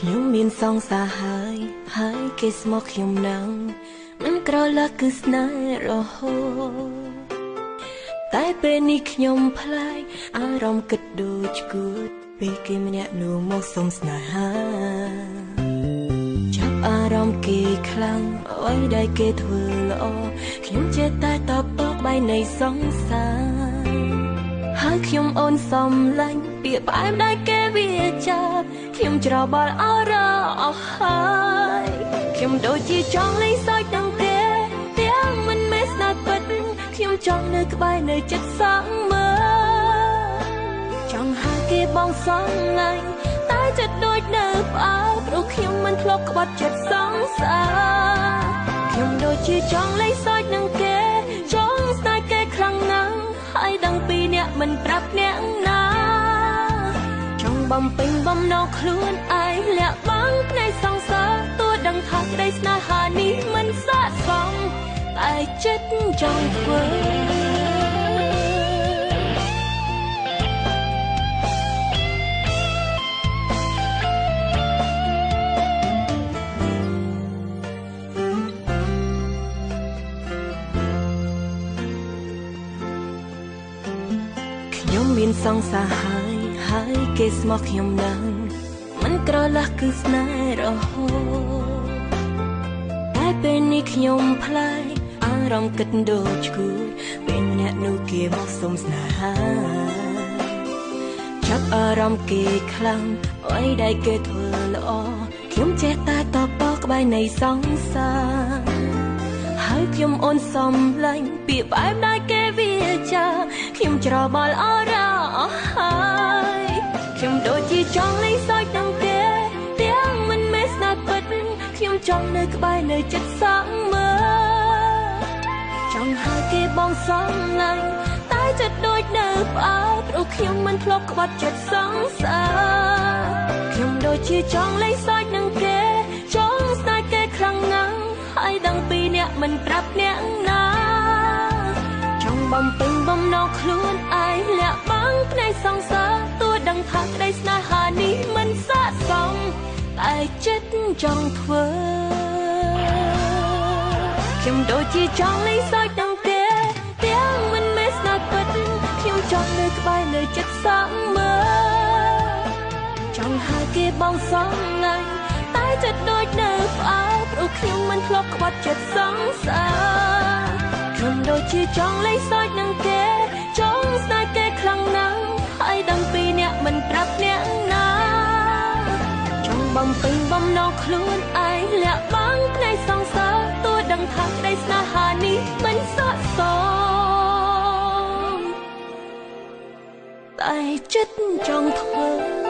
ខ្ញុំមានសង្សារហើយហើយគេស្មោះខ្ញុំនឹងមិនក្រឡាគឺស្នេហ៍រហូតតែពេលនេះខ្ញុំប្លែកអារម្មណ៍គិតដូចគួតពេលគេម្នាក់នោះមកសុំស្នេហាចាប់អារម្មណ៍គេខ្លាំងអ្វីដែលគេធ្វើល្អខ្ញុំចេះតែតបតក្បែរនៃសង្សារហើយខ្ញុំអូនសំឡាញ់ពាក្យផ្អែមដែលគេវាចាប់ខ្ញុំច្របល់អរអស់ហើយខ្ញុំដូចជាចង់លេងសើចនឹងគេទាំងមិនមែនស្នេហ៍ពិតខ្ញុំចង់នៅក្បែរនៅចិត្តសងមើចង់ហៅគេបងសំឡាញ់តែចិត្តដូចនៅផ្អើលព្រោះខ្ញុំមិនធ្លាប់ក្បត់ចិត្តសង្សារខ្ញុំដូចជាចង់លេងសើចនឹងគេចង់ស្នេហ៍គេខ្លាំងណាស់ហើយដឹងពីអ្នកមិនប្រាប់អ្នកណាចង់បំពេញបំណងខ្លួនឯងលាក់បាំងភ្នែកសង្សារទោះដឹងថាក្តីស្នេហានេះមិនស័ក្តិសមតែចិត្តចង់ធ្វើខ្ញុំមានសង្សារហើយហើយគេស្មោះខ្ញុំនឹងមិនក្រឡាស់គឺស្នេហ៍រហូតតែពេលនេះខ្ញុំប្លែកអារម្មណ៍គិតដូចគួរពេលម្នាក់នោះគេមកសុំស្នេហាចាប់អារម្មណ៍គេខ្លាំងអ្វីដែលគេធ្វើល្អខ្ញុំចេះតែតបតក្បែរនៃសង្សារហើយខ្ញុំអូនសំឡាញ់ពាក្យផ្អែមដែលគេវាចាខ្ញុំច្របល់អរអស់ហើយខ្ញុំដូចជាចង់លេងសើចនឹងគេទាំងមិនមែនស្នេហ៍ពិតខ្ញុំចង់នៅក្បែរនៅចិត្តសងមើចង់ហៅគេបងសំឡាញ់តែចិត្តដូចនៅផ្អើលព្រោះខ្ញុំមិនធ្លាប់ក្បត់ចិត្តសង្សារខ្ញុំដូចជាចង់លេងសើចនឹងគេចង់ស្នេហ៍គេខ្លាំងណាស់ហើយដឹងពីអ្នកមិនប្រាប់អ្នកណាចង់បំពេញបំណងខ្លួនឯងលាក់បាំងភ្នែកសង្សារទោះដឹងថាក្តីស្នេហានេះមិនស័ក្តិសមតែចិត្តចង់ធ្វើខ្ញុំដូចជាចង់លេងសើចនឹងគេទាំងមិនមែនស្នេហ៍ពិតខ្ញុំចង់នៅក្បែរនៅចិត្តសងមើចង់ហៅគេបងសំឡាញ់តែចិត្តដូចនៅផ្អើលព្រោះខ្ញុំមិនធ្លាប់ក្បត់ចិត្តសង្សារខ្ញុំដូចជាចង់លេងសើចនឹងគេចង់ស្នេហ៍គេខ្លាំងណាស់ហើយដឹងពីអ្នកមិនប្រាប់អ្នកណាចង់បំពេញបំណងខ្លួនឯងលាក់បាំងភ្នែកសង្សារទោះដឹងថាក្តីស្នេហានេះមិនស័ក្តិសមតែចិត្តចង់ធ្វើ